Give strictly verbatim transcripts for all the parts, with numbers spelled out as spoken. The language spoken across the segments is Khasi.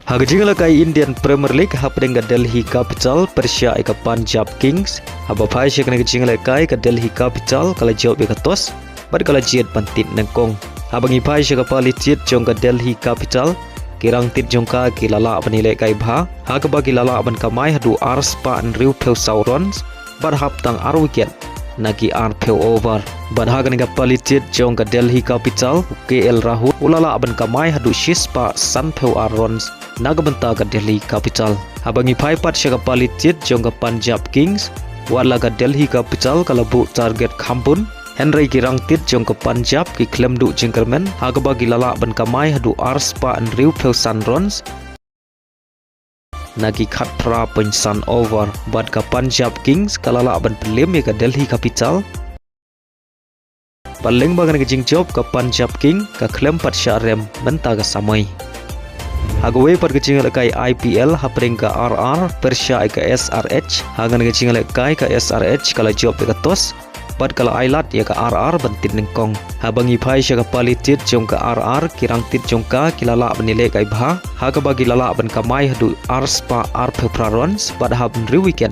Ha ka jingïalehkai Indian Premier League, hapdeng ka Delhi Capital pyrshah ïa ka Punjab Kings. Haba phai sha kane ka jingïalehkai, ka Delhi Capital ka la jop ïa ka toss bad ka la jied ban tied nyngkong. Haba ngi phai sha ka pali tied jong ka Delhi Capital, ki rangtied jong ka ki la lah ban ïalehkai bha, ha kaba ki la lah ban kamai haduh ar spah hynriewphew saw runs bad hap tang ar wicket na ki arphew over. Bad ha kane ka pali tied jong ka Delhi Capital, u K L Rahul u la lah ban kamai haduh shi spah sanphew ar runs na ka bynta ka Delhi Capital. Haba ngi phai pat sha ka pali tied jong ka Punjab Kings, wat la ka Delhi Capital ka la buh target kham bun, hynrei ki rangtied jong ka Punjab ki khlem duh jingkyrmen, ha kaba ki la lah ban kamai haduh ar spah hynriewphew san runs na ki khatphra point san over. Bad ka Punjab Kings ka la lah ban pynliem ïa ka Delhi Capital. Bad lyngba kane ka jingjop, ka Punjab King ka khlem pat shah rem mynta ka samoi. Ha kawei pat ka jingïalehkai I P L, hapdeng ka R R pyrshah ïa ka S R H. Ha kane ka jingïalehkai, ka S R H ka la jop ïa ka toss bad ka la ailad ïa ka R R ban tied nyngkong. Haba ngi phai sha ka pali tied jong ka R R, ki rangtied jong ka ki la lah ban ïalehkai bha, ha kaba ki la lah ban kamai haduh ar spah arphew phra runs bad hap hynriew wicket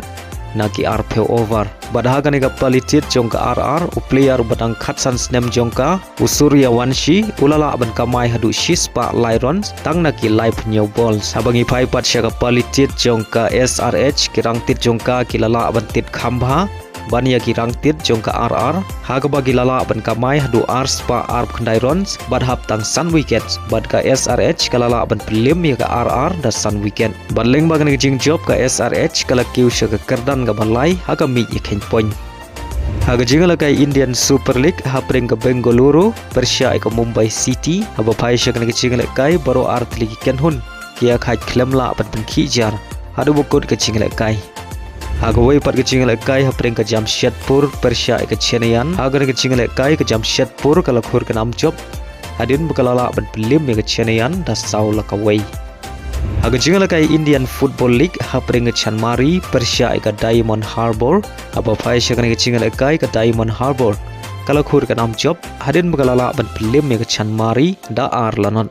na ki arphew over. Bad ha kane ka pali tied jong ka R R, u player uba dang khatsan snem jong ka, u Suryawanshi, u la lah ban kamai haduh shi spah lai runs tang na ki laiphew hynñiew balls. Haba ngi phai pat sha ka pali tied jong ka S R H, ki rangtied jong ka ki la lah ban tied kham bha ban ïa ki rangtied jong ka R R, ha kaba ki la lah ban kamai haduh ar spah arphew khyndai runs bad hap tang san wicket. Bad ka S R H ka la lah ban pynliem ïa ka R R da san wicket. Bad lyngba kane ka jingjop, ka S R H ka la kiew sha ka kyrdan kaba lai ha ka miej ïakheiñ point. Ha ka jingïalehkai Indian Super League, hapdeng ka Bengaluru pyrshah ïa ka Mumbai City. Haba phai sha kane ka jingïalehkai, baroh artylli ki kynhun ki ïakhaid khlem lah ban pynkhih jar haduh ba kut ka jingïalehkai. Ha kawei pat ka jingïalehkai, hapdeng ka Jamshedpur pyrshah ïa ka Chennaiyin. Ha kane ka jingïalehkai, ka Jamshedpur ka la khur ka nam jop hadien ba ka la lah ban pynliem ïa ka Chennaiyin da saw la kawei. Ha ka jingïalehkai Indian Football League, hapdeng ka Chanmari pyrshah ïa ka Diamond Harbour. Haba phai sha kane ka jingïalehkai, ka Diamond Harbour ka la khur ka nam jop hadien ba ka la lah ban pynliem ïa ka Chanmari da ar la not.